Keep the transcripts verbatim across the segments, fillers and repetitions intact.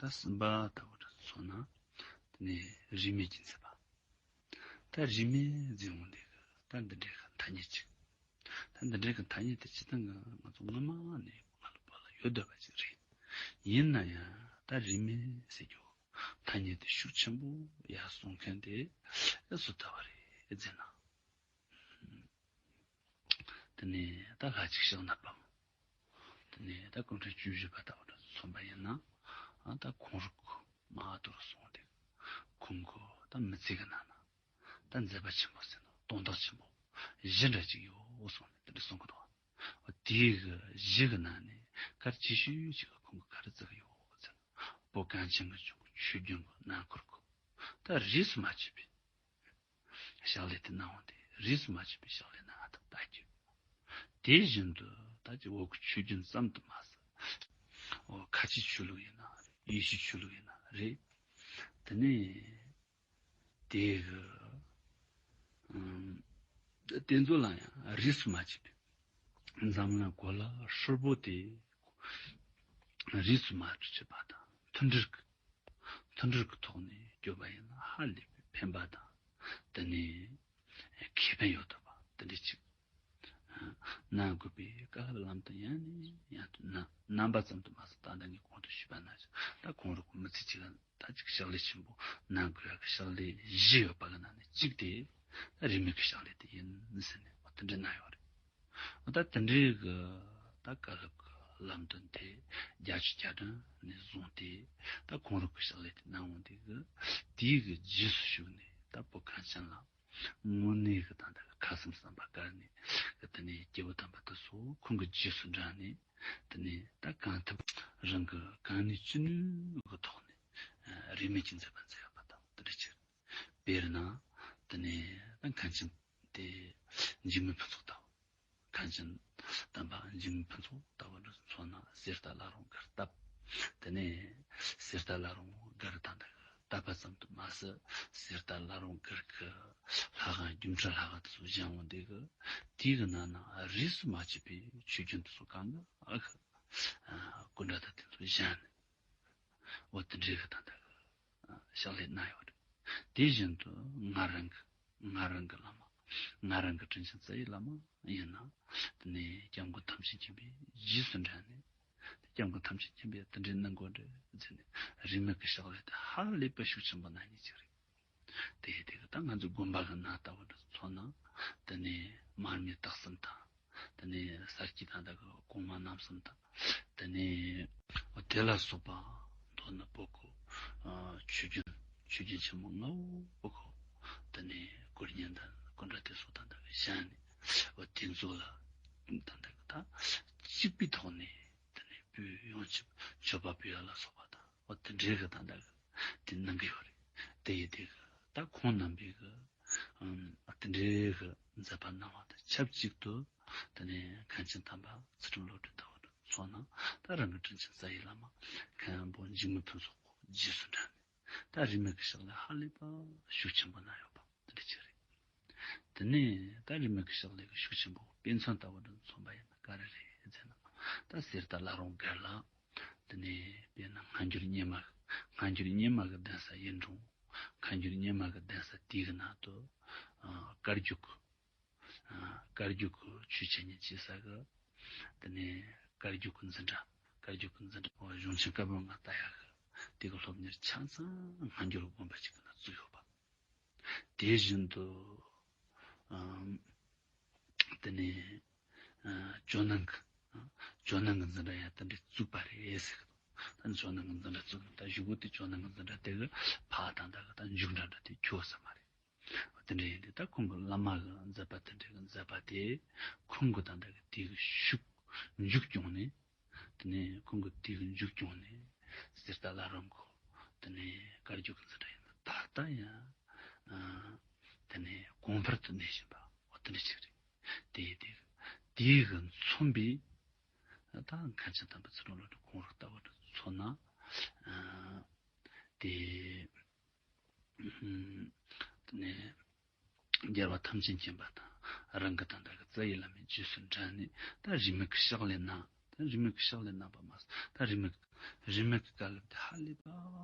ད་གསུམ་པ་ལྟ་བུ་དུ་མཚོན་ན། དེ་ནས་རིས་མེད་ཀྱི་མཛད་པ། ད་རིས་མེད་ཟེར་འོང་དེ་གི་ད་འདི་འདྲའི་གི་ཐ་སྙད་ཅིག་ད་འདི་འདྲའི་གི་ཐ་སྙད་དེ་སྤྱིར་བཏང་གི་ང་ཚོ་སྔ་མ་ནས་ང་ལ་བོད་ལ་ཡོད་བསྡད་པ་ཅིག་རེད། ཡིན་ན་ཡང་ད་རིས་མེད་ཟེར་རྒྱུ་ཐ་སྙད་དེ་ཤུགས་ཆེན་པོ་ཡར་སོང་མཁན་དེ་ཨེ་སུ་ལྟ་བུ་རེད་ཟེར་ན། དེ་ནས་ད་ལྷ་གཅིག་ཕྱག་ན་པདྨོ། དེ་ནས་ད་སྐུ་ཕྲེང་བཅུ་བཞི་པ་ལྟ་བུ་དུ་མཚོན་པ་ཡིན་ན། ཨ་ད་ཁོང་རུ་མ་དོར་སོང་སྟེ། ཁོང་གི་ད་མི་ཚེ་གི་ནང་ན་ད་མཛད་པ་ཆེན་པོ་ཟེར་ན་དོན་དག་ཆེན་པོ་བཞི་འདྲ་ཅིག་ཡོད་གསུངས་ནས་དེ་འདྲ་གསུང་གི་འདུག་དེའི་གི་བཞི་གི་ནང་ནས་གལ་ཆེ་ཤོས་ཅིག་གི་ཁོང་གི་ག་རེ་བརྩི་གི་ཡོད་ཟེར་ན། བོད་གངས་ཅན་གྱི་ལྗོངས་ཆོས་བརྒྱུད་ཀྱི་ནང་ཁུལ་གྱི་ད་རིས་སུ་མ་ཆད་པའི་ཕྱག་ལས་དེ་གནང་བ་དེ་རིས་སུ་མ་ཆད་པའི་ཕྱག་ལས་གནང་བ་དང་ལྟ་རྒྱུ། དེ་བཞིན་དུ་ད་ཅི་འོག་གི་ཆོས་བརྒྱུད་ཙམ་དུ་མ་ཟད། འོ་ཁ་ཆེ་ཆོས་ལུགས་ཡིན་ན་རེད། ཡེ་ཤུ་ཆོས་ལུགས་ཡིན་ན་རེད། དེ་ནས་དེ་གི་ཨམ་དེ་ཚོ་ལ་ཡང་རིས་སུ་མ་ཆད་པའི་འཛམ་གླིང་གོ་ལ་ཧྲིལ་པོ་དེ་རིས་སུ་མ་ཆད་པ་དང་མཐུན་སྒྲིལ་གྱི་མཐུན་སྒྲིལ་གྱི་ཐོག་ནས་བསྐྱོད་པ་ཡིན་ན་ཧ་ལས་པའི་ཕན་པ་དང་། དེ་ནས་ཁེ་ཕན་ཡོད་ཐུབ་པ་དེ་འདྲ་ཅིག་གནང་དགོས་པའི་བཀའ་སློབ་ལམ་སྟོན་ཡང་ནས་ཡང་དུ་གནང་། རྣམ་པ་ཙམ་དུ་མ་ཟད། ད་ལྟ་ངས་གོང་དུ་ཞུས་པ་ནང་བཞིན་ད་ཁོང་རང་གི་མི་ཚེ་གཅིག་ལ་ད་ཅིག་ཕྱག་ལས་ཆེན་པོ་གནང་དགོས་ཡག་གི་ཕྱག་ལས་བཞི་ཡོད་པ་གི་ནང་ནས་གཅིག་དེ་ད་རིས་མེད་ཀྱི་ཕྱག་ལས་དེ་ཡིན་ཟེར་ནས་འོ་དེ་འདྲ་གནང་ཡོད་རེད། འོ་ད་དེ་འདྲའི་གི་ད་བཀའ་སློབ་ཀྱི་ལམ་སྟོན་དེ་བརྒྱད་ཅུ་གྱ་གྲངས་ནས་བཟུང་སྟེ་ད་ཁོང་རང་གི་ཕྱག་ལས་དེ་གནང་འོང་དེ་གི་དེའི་གི་རྗེས་སུ་ཞུགས་ནས་ད་བོད་གངས་ཅན་ལ་དངོས་གནས་གི་ད་ལྟ་གི་ཁ་སེམས་བསམ་པ་དཀར་ནས་གི་དེ་ནས་སྐྱེས་བུ་དམ་པ་དེ་ཚོ་ཁོང་གི་རྗེས་སུ་འབྲངས་ནས་དེ་ནས་ད་གང་ཐུབ་རང་གི་གང་ནུས་ཅི་ནུས་གི་ཐོག་ནས་རིས་མེད་ཀྱི་མཛད་པ་མཛད་ཡོད་པ་དང་དེ་འདྲ་ཅིག་དཔེར་ན་དེ་ནས་ད་མཁན་ཆེན་དེ་འཇིགས་མེད་ཕུན་ཚོགས་ལྟ་བུ། མཁན་ཆེན་དམ་པ་འཇིགས་མེད་ཕུན་ཚོགས་ལྟ་བུ་འདི་མཚོན་ན་གསེར་རྟ་བླ་རུང་སྒར་བཏབ། དེ་ནས་གསེར་རྟ་བླ་རུང་སྒར་ད་ལྟ་བཏབ་པ་ཙམ་དུ་མ་ཟད། གསེར་རྟ་བླ་རུང་སྒར་གྱི་ལྷ་ཁང་སྒྱུ་འཕྲུལ་ལྷ་ཁང་དེ་ཚོ་བཞེངས་འོང་དེ་གི་དེའི་གི་ནང་ན་རིས་སུ་མ་ཆད་པའི་ཆོས་རྒྱུན་དེ་ཚོ་གང་གི་ཨ་ཁུ་སྐུ་འདྲ་དང་དེ་ཚོ་བཞེངས་ནས་འོ་དེ་འདྲའི་གི་ད་ལྟ་གི་ཕྱག་ལས་གནང་ཡོད་རེད། དེ་བཞིན་དུ་ང་རང་གི་ང་རང་གི་བླ་མ། ང་རང་གི་དྲིན་ཅན་རྩ་བའི་བླ་མ་ཡིན་ན། དེ་ནས་སྐྱབས་མགོན་ཐམས་ཅད་མཁྱེན་པའི་རྗེས་སུ་འབྲངས་ནས། སྐྱབས་མགོན་ཐམས་ཅད་མཁྱེན་པས་དེ་འདྲའི་གནང་དགོས་རེད་ཟེར་ནས་རིས་མེད་ཀྱི་ཕྱག་ལས་དེ་ཧ་ལས་པའི་ཤུགས་ཆེན་པོ་གནང་མཁན་ཅིག་རེད། དེ་ཡི་དེ་གི་ད་ང་ཚོའི་དགོན་པ་གི་ནང་ལྟ་བུ་འདི་ཚོ་མཚོན་ན། དེ་ནས་མར་མེ་སྟག་གསུམ་དང་། དེ་ནས་ས་སྐྱའི་ད་ལྟ་གི་གོང་མ་རྣམ་གསུམ་དང་། དེ་ནས་དེ་ལ་སོགས་པ་མདོར་ན་བོད་ཀྱི་ཆོས་རྒྱུན་ཆོས་རྒྱུན་ཆེན་མོ་ལྔ་བོ་བོད་ཀྱི་དེ་ནས་སྐུ་བརྙན་དང་སྐུ་འདྲ་དེ་ཚོ་ད་ལྟ་གི་བཞེངས་ནས་འོ་དེ་ཚོ་ལ་ད་ལྟ་གི་ད་གཅིག་པའི་ཐོག་ནས་དེ་ནས་བོད་ཡོངས་ཀྱི་མཆོད་པ་ཕུལ་ཡ་ལ་སོགས་པ་དང་འོ་དེ་འདྲའི་གི་ད་ལྟ་གི་དེ་གནང་གི་ཡོད་རེད། དེ་ཡི་དེ་གི་ད་ཁོང་རྣམ་པའི་གི་ཨམ་དེ་འདྲའི་གི་མཛད་པ་གནང་བ་དང་ཆབས་ཅིག་ཏུ། དེ་ནས་མཁན་ཆེན་དམ་པ་ཚུལ་ཁྲིམས་བློ་གྲོས་ལྟ་བུ་མཚོན་ན། ད་རང་གི་དྲིན་ཅན་རྩ་བའི་བླ་མ་མཁན་པོ་འཇིགས་མེད་ཕུན་ཚོགས་རྗེས་སུ་འབྲངས་ནས་ད་རིས་མེད་ཀྱི་ཕྱག་ལས་ཧ་ལས་པ་ཤུགས་ཆེན་པོ་གནང་ཡོད་པ་དེ་འདྲ་ཅིག་རེད། དེ་ནས་ད་རིས་མེད་ཀྱི་ཕྱག་ལས་ཀྱི་ཤུགས་ཆེན་པོ་དཔེ་མཚོན་ལྟ་བུ་འདི་མཚོན་པ་ཡིན་ན་ག་རེ་རེད་ཟེར་ན། ད་གསེར་རྟ་བླ་རུང་སྒར་ལ། དེ་ནས་དཔེར་ན་སྔ་འགྱུར་རྙིང་མ། སྔ་འགྱུར་རྙིང་མ་གི་གདན་ས་ཡིན་རུང་། སྔ་འགྱུར་རྙིང་མ་གི་གདན་ས་དེའི་གི་ནང་དུ་ཨ་བཀའ་བརྒྱུད་ཀྱི་ཨ་བཀའ་བརྒྱུད་ཀྱི་ཆོས་འཆད་ཉན་བྱེད་ས་གི། དེ་ནས་བཀའ་བརྒྱུད་ཀྱི་འཛིན་གྲྭ། བཀའ་བརྒྱུད་ཀྱི་འཛིན་གྲྭ་གཞུང་ཆེན་བཀའ་པོད་ལྔ་ལྟ་ཡག་གི་དེ་གི་སློབ་གཉེར་ཆ་ཚང་སྔ་འགྱུར་དགོན་པ་ཅིག་གི་ནང་བཙུགས་ཡོད་པ། དེ་བཞིན་དུ་ཨམ་དེ་ནས་ཨ་ཇོ་ནང་གི་ཨ་ཇོ་ནང་གི་འཛིན་གྲྭ་ཡང་དེ་འདྲའི་བཙུགས་པ་རེད་ཟེར་གི་འདུག་ད་ཇོ་ནང་གི་འཛིན་གྲྭ་བཙུགས་ནས་ད་གཞུག་གུ་དེ་ཇོ་ནང་གི་འཛིན་གྲྭ་དེ་གི་ཕར་དང་ད་གི་ད་མཇུག་འབྲས་འདྲ་དེ་ཁྱོད་ས་མ་རེད། དེ་འདྲ་ཡིན་དུས་ད་ཁོང་གི་བླ་མ་གི་མཛད་པ་དེ་འདྲ་གི་མཛད་པ་དེ་ཁོང་གི་ད་ལྟ་གི་དེ་གི་ཤུགས་མཇུག་བསྐྱོང་ནས། དེ་ནས་ཁོང་གི་དེ་གི་མཇུག་བསྐྱོང་ནས་གསེར་རྟ་བླ་རུང་གི་དེ་ནས་བཀའ་བརྒྱུད་ཀྱི་འཛིན་གྲྭ་ཡིན་ན་ད་ལྟ་ཡང་ཨ་དེ་ནས་གོང་འཕེལ་དུ་གནས་བཞིན་པ་འོ་དེ་འདྲ་ཅིག་རེད། དེ་ཡི་དེ་གི་དེ་གི་མཚོན་པའི་ད་མཁན་ཆེན་དམ་པ་ཚུལ་ཁྲིམས་བློ་གྲོས་ཁོང་རང་ལྟ་བུ་དེ་མཚོན་ན་ཨ་དེ། དེ་ནས་རྒྱལ་བ་ཐམས་ཅད་མཁྱེན་པ་དང་རང་གི་ད་ལྟ་གི་རྩ་བའི་བླ་མའི་རྗེས་སུ་འབྲངས་ནས་ད་རིས་མེད་ཀྱི་ཕྱག་ལས་གནང་། ད་རིས་མེད་ཀྱི་ཕྱག་ལས་གནང་བ་མ་ཟད་ད་རིས་མེད་ རིས་མེད་ཀྱི་བཀའ་སློབ་དེ་ཧ་ལས་པ་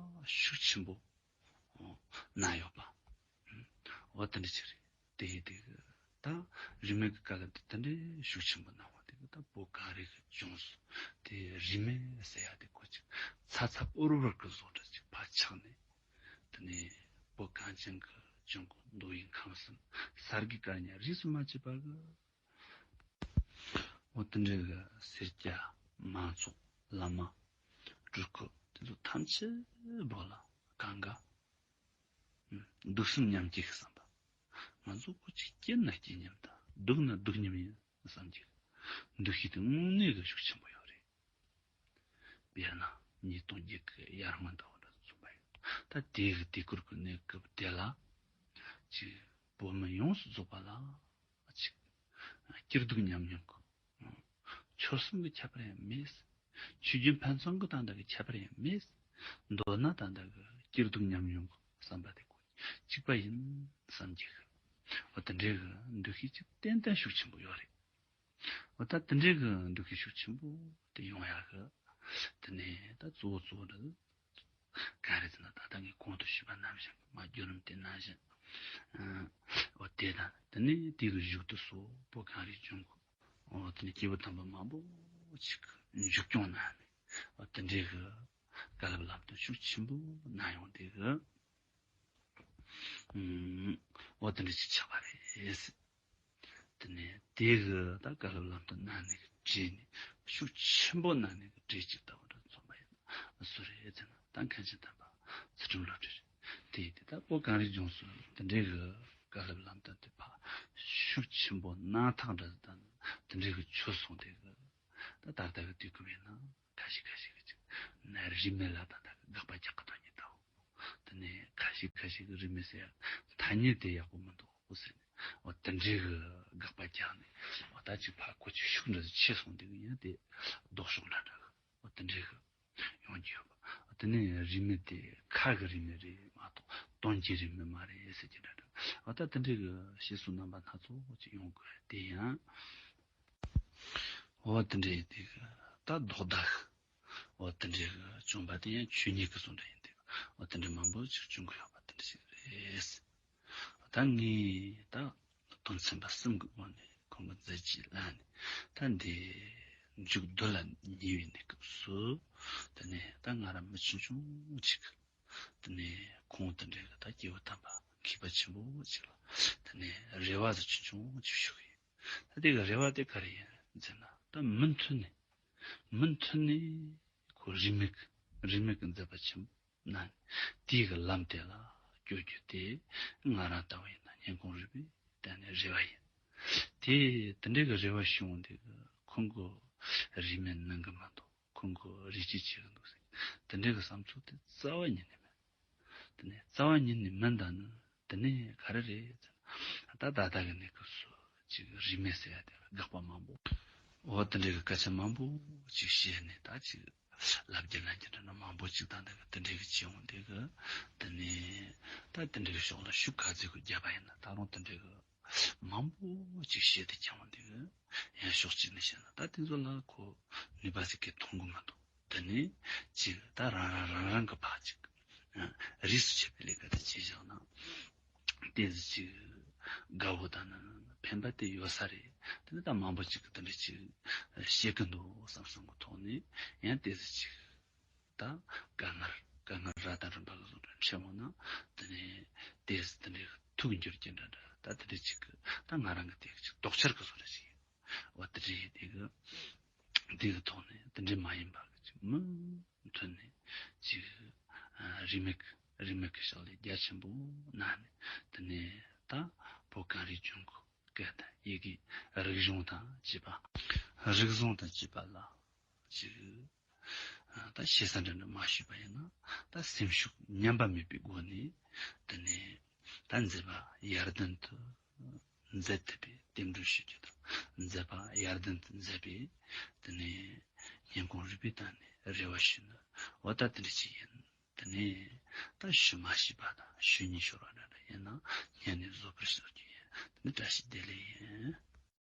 ཤུགས་ཆེན་པོ་གནང་ཡོད་པ། འོ་དེ་འདྲ་ཅིག་རེད། དེ་ཡིན་དུས་ད་རིས་མེད་ཀྱི་བཀའ་སློབ་དེ་དེ་འདྲའི་ཤུགས་ཆེན་པོ་གནང་བ་དེ་གི་ད་བོད་གངས་རི་གི་ལྗོངས་སུ་དེ་རིས་མེད་ཟེར་ཡ་དེ་ཁོ་ཅིག་ཚ་ཚ་འུར་འུར་གི་བཟོ་འདྲ་ཅིག་ཕར་ཆགས་ནས། དེ་ནས་བོད་གངས་ཅན་གྱི་ལྗོངས་ཀྱི་མདོ་དབུས་ཁམས་གསུམ་ས་དགུའི་སྐར་མ་རིས་སུ་མ་ཆད་པ་གི། འོ་དེ་འདྲའི་གི་སེར་སྐྱ་མང་ཚོགས་བླ་མ་སྤྲུལ་སྐུ་དེ་ཚོ་ཐམས་ཅད་པོ་ལ་གང་ག་འདུག་སེམས་མཉམ་སྐྱེད་ཀྱི་བསམ་པ། ང་ཚོ་ཁོ་ཅིག་སྐྱིད་ན་སྐྱིད་མཉམ་དང་སྡུག་ན་སྡུག་མཉམ་ཡིན་བསམ་གྱི་འདུ་ཤེས་དེ་དངོས་གནས་གི་ཤུགས་ཆེན་པོ་ཡོད་རེད། དཔེར་ན་ཉིས་སྟོང་བརྒྱད་ཀྱི་ཡར་སྔོན་དང་འདྲ་མཚུངས་པ་ཡིན། ད་དེ་གི་དུས་འཁོར་གྱི་གནས་སྐབས་དེ་ལ་ཅིག་བོད་མི་ཡོངས་སུ་རྫོགས་པ་ལ་ཅིག་སྐྱིད་སྡུག་མཉམ་མྱོང་གི། ཆོལ་གསུམ་གྱི་ཁྱད་པར་ཡང་མེད། ཆོས་བརྒྱུད་ཕན་ཚུན་གྱི་ད་ལྟ་གི་ཁྱད་པར་ཡང་མེད། མདོར་ན་ད་ལྟ་གི་སྐྱིད་སྡུག་མཉམ་མྱོང་གི་བསམ་པ་དེ་ཀོ་གཅིག་པ་ཡིན་བསམ་གྱི། འོ་དེ་འདྲའི་གི་འདུ་ཤེས་ཅིག་ཏན་ཏན་ཤུགས་ཆེན་པོ་ཡོད་རེད། འོ་ད་དེ་འདྲའི་གི་འདུ་ཤེས་ཤུགས་ཆེན་པོ་དེ་ཡོང་ཡག་གི། དེ་ནས་ད་གཙོ་བོ་གཙོ་བོ་འདི་ག་རེ་ཟེར་ན། ད་ལྟ་ངས་གོང་དུ་ཞུས་པ་ནང་བཞིན་གི་མ་བརྒྱུད་རིམ་དེ་ནང་བཞིན། ཨ། འོ་དེ་དང་དེ་ནས་དེ་གི་མཇུག་ཏུ་སོགས་བོད་གངས་རིའི་ལྗོངས་ཀྱི། འོ་དེ་ནས་སྐྱེས་བུ་དམ་པ་མང་པོ་ཅིག་མཇུག་སྐྱོང་གནང་ནས། འོ་དེ་འདྲའི་གི་བཀའ་སློབ་ལམ་སྟོན་ཤུགས་ཆེན་པོ་གནང་ཡོང་དེ་གི། ཨུམ། འོ་དེ་འདྲ་ཅིག་ཆགས་པ་རེད། དེ་ནས་དེ་གི་ད་བཀའ་སློབ་ལམ་སྟོན་གནང་ནས་གི་གྲས་ནས་ཤུགས་ཆེན་པོ་གནང་ནས་གི་གྲས་གཅིག་ལྟ་བུ་འདྲ་མཚོན་པ་ཡིན་ན་སུ་རེད་ཟེར་ན། ད་མཁན་ཆེན་དམ་པ་ཚུལ་ཁྲིམས་བློ་གྲོས་རེད། དེ་ཡིན་དུས་ད་བོད་གངས་རིའི་ལྗོངས་སུ་དེ་འདྲའི་གི་བཀའ་སློབ་ལམ་སྟོན་དེ་ཕར་ཤུགས་ཆེན་པོ་གནང་ཐག་འདྲ་ཟེར། ད་དེ་འདྲའི་གི་ཆོས་སོང་དེ་གི། ད་ད་ལྟ་གི་དུས་སྐབས་ཡིན་ན་ཁ་ཤས་ཁ་ཤས་ཀྱིས་ཅིག་ན་རིས་མེད་ལ་ད་ལྟ་གི་དགག་པ་རྒྱག་གི་ཐོན་ཉེ་ལྟ་བུ། དེ་ནས་ཁ་ཤས་ཁ་ཤས་ཀྱིས་རིས་མེད་ཟེར་ཡ་ཐ་སྙད་དེ་ཡག་པོ་མི་འདུག་ཟེར་ནས། འོ་དེ་འདྲའི་གི་དགག་པ་རྒྱག་ནས། འོ་ད་ཅིག་ཕར་ཁོ་ཅིག་ཤུགས་འདྲ་ཆེ་སོང་དེ་གི་ཡིན་ན་དེ་ལྡོག་ཕྱོགས་འདྲ་འདྲ་གི། འོ་དེ་འདྲའི་གི་ཡོང་གི་ཡོད་པ། འོ་དེ་ནས་རིས་མེད་དེ་ཁ་གི་རིས་མེད་རེད་མ་གཏོགས་དོན་གྱི་རིས་མེད་མ་རེད་ཟེར་གྱི་འདྲ་འདྲ། འོ་ད་དེ་འདྲའི་གི་བཤད་སྲོལ་རྣམ་པ་སྣ་ཚོགས་ཅིག་ཡོང་དགོས་དེ་ཡང་། འོ་དེ་འདྲའི་དེ་གི་ད་ལྡོག་ཟླ་གི། འོ་དེ་འདྲའི་གི་བྱུང་བ་དེ་ཡང་ཆོས་ཉིད་ཀྱི་བཟོ་འདྲ་ཡིན་དེ་གི། འོ་དེ་འདྲའི་མང་པོ་ཅིག་བྱུང་གི་ཡོད་པ་དེ་འདྲ་ཞིག་རེད། ད་ངས་ད་དོན་ཚན་པ་གསུམ་གི་སྒོ་ནས་ཁོང་གི་མཛད་རྗེས་ལ་ནི་ད་འདི་མཇུག་བསྡུ་ལ་ཉེ་བའི་གནས་སྐབས་སུ། དེ་ནས་ད་ང་རང་མི་ཆུང་ཆུང་ཅིག། དེ་ནས་ཁོང་དེ་འདྲའི་གི་ད་སྐྱེས་བུ་དམ་པ་མཁས་པ་ཆེན་པོ་ཅིག་ལ་དེ་ནས་རེ་བ་ཟེར་ཆུང་ཆུང་ཅིག་ཞུ་གི་ཡིན། ད་དེ་གི་རེ་བ་དེ་ག་རེ་ཡིན་ཟེར་ན། ད་མུ་མཐུད་ནས་མུ་མཐུད་ནས་ཁོ་རིས་མེད་རིས་མེད་ཀྱི་མཛད་པ་ཆེན་པོ་གནང་ནས་དེའི་གི་ལམ་དེ་ལ་བསྐྱོད་རྒྱུ་དེ་ང་རང་ལྟ་བུ་ཡིན་ན་སྙིང་ཁོང་རུས་པའི་གཏིང་ནས་རེ་བ་ཡིན། དེ་དེ་འདྲའི་གི་རེ་བ་ཞུ་འོང་དེ་གི་ཁོང་གི་རིས་མེད་གནང་གི་མ་གཏོགས། ཁོང་གི་རིས་ཆད་བྱེད་ཀྱི་འདུག་ཟེར། དེ་འདྲའི་གི་བསམ་ཚུལ་དེ་རྩ་བ་ཉིད་ནས་མེད། དེ་ནས་རྩ་བ་ཉིད་ནས་མིན་ད་ནི་དེ་ནས་ག་རེ་རེད་ཟེར་ན། ད་ད་ལྟ་གི་གནས་སྐབས་སུ་ཅིག་རིས་མེད་ཟེར་ཡ་དེ་ལ་དགག་པ་མང་པོ། འོ་དེ་འདྲའི་གི་སྐད་ཆ་མང་པོ་ཅིག་བཤད་ནས་ད་ཅིག་ལབ་རྒྱུ་ལབ་རྒྱུ་འདྲ་ན་མང་པོ་ཅིག་ད་ལྟ་གི་དེ་འདྲའི་གི་བྱེད་འོང་དེ་གི། དེ་ནས་ད་དེ་འདྲའི་གི་ཕྱོགས་ལ་ཤུགས་ག་ཚོད་གི་བརྒྱབ་པ་ཡིན་ན་ད་རུང་དེ་འདྲའི་གི་མང་པོ་ཅིག་བཤད་དེ་ཀྱང་འོང་དེ་གི། ཡང་ཕྱོགས་གཅིག་ནས་བཤད་ན་ད་དེ་ཚོ་ལ་ཁོ་ནུས་པ་ཟིག་གི་མཐོང་གི་མི་འདུག། དེ་ནས་ཅིག་ད་རང་རང་རང་རང་གི་ཕར་ཅིག་རིས་སུ་ཆད་པའི་ལས་ཀ་དེ་བྱས་བཞག་ན། ཏོག་ཙམ་ཅིག་དགའ་བོ་དང་ནི་ཕན་པ་དེ་ཡོད་ས་རེད། དེ་ནི་ད་མང་པོ་ཅིག་གིས་དེ་འདྲ་ཅིག་བཤད་གི་འདུག་བསམ་བསམ་གི་ཐོག་ནས་ཡང་ཏོག་ཙམ་ཅིག་ད་དཀའ་ངལ་དཀའ་ངལ་ར་དང་རིམ་པ་གི་བཟོ་འདྲ་འཕྲད་འོང་ན། དེ་ནས་ཏོག་ཙམ་དེ་འདྲའི་ཐུགས་འགྱུར་གྱི་འདྲ་འདྲ། ད་དེ་འདྲ་ཅིག་གི་ད་ང་རང་གི་དེ་ཅིག་དོགས་འཆར་གི་བཟོ་འདྲ་ཅིག་ཡིན། འོ་དེ་འདྲ་ཡིན་དེ་གི། དེ་གི་ཐོག་ནས་དེ་འདྲའི་མ་ཡིན་པ་གི་ཅིག་མུ་མཐུད་ནས་ཅིག་ཨ་རིས་མེད་རིས་མེད་ཀྱི་ཕྱག་ལས་རྒྱ་ཆེན་པོ་གནང་ནས། དེ་ནས་ད་བོད་གངས་རིའི་ལྗོངས་ཀྱི་སྐད་དང་ཡི་གེ་རིག་གཞུང་དང་བཅས་པ། རིག་གཞུང་དང་བཅས་པ་ལ་ཅིག་ཨ་ད་ཞེ་ས་འདྲ་འདྲ་མ་ཞུས་པ་ཡིན་ན། ད་སེམས་ཤུགས་ཉམས་པ་མེད་པའི་སྒོ་ནས། དེ་ནས་ད་མཛད་པ་ཡར་ལྡན་དུ་མཛད་ཐུབ་པའི་རྟེན་འབྲེལ་ཞུ་རྒྱུ་དང་། མཛད་པ་ཡར་ལྡན་དུ་མཛད་པའི་དེ་ནས་སྙིང་ཁོང་རུས་པའི་གཏིང་ནས་རེ་བ་ཞུ་ནི། འོ་ད་དེ་འདྲ་ཅིག་ཡིན། དེ་ནས་ད་ཞུ་མ་ཤེས་པ་དང་ཞུ་སྙིང་ཤོར་བ་འདྲ་འདྲ་ཡིན་ན་སྙན་ནས་བཟོད་པར་ཞུ་རྒྱུ་ཡིན། དེ་ནས་བཀྲ་ཤིས་བདེ་ལེགས་ཡིན།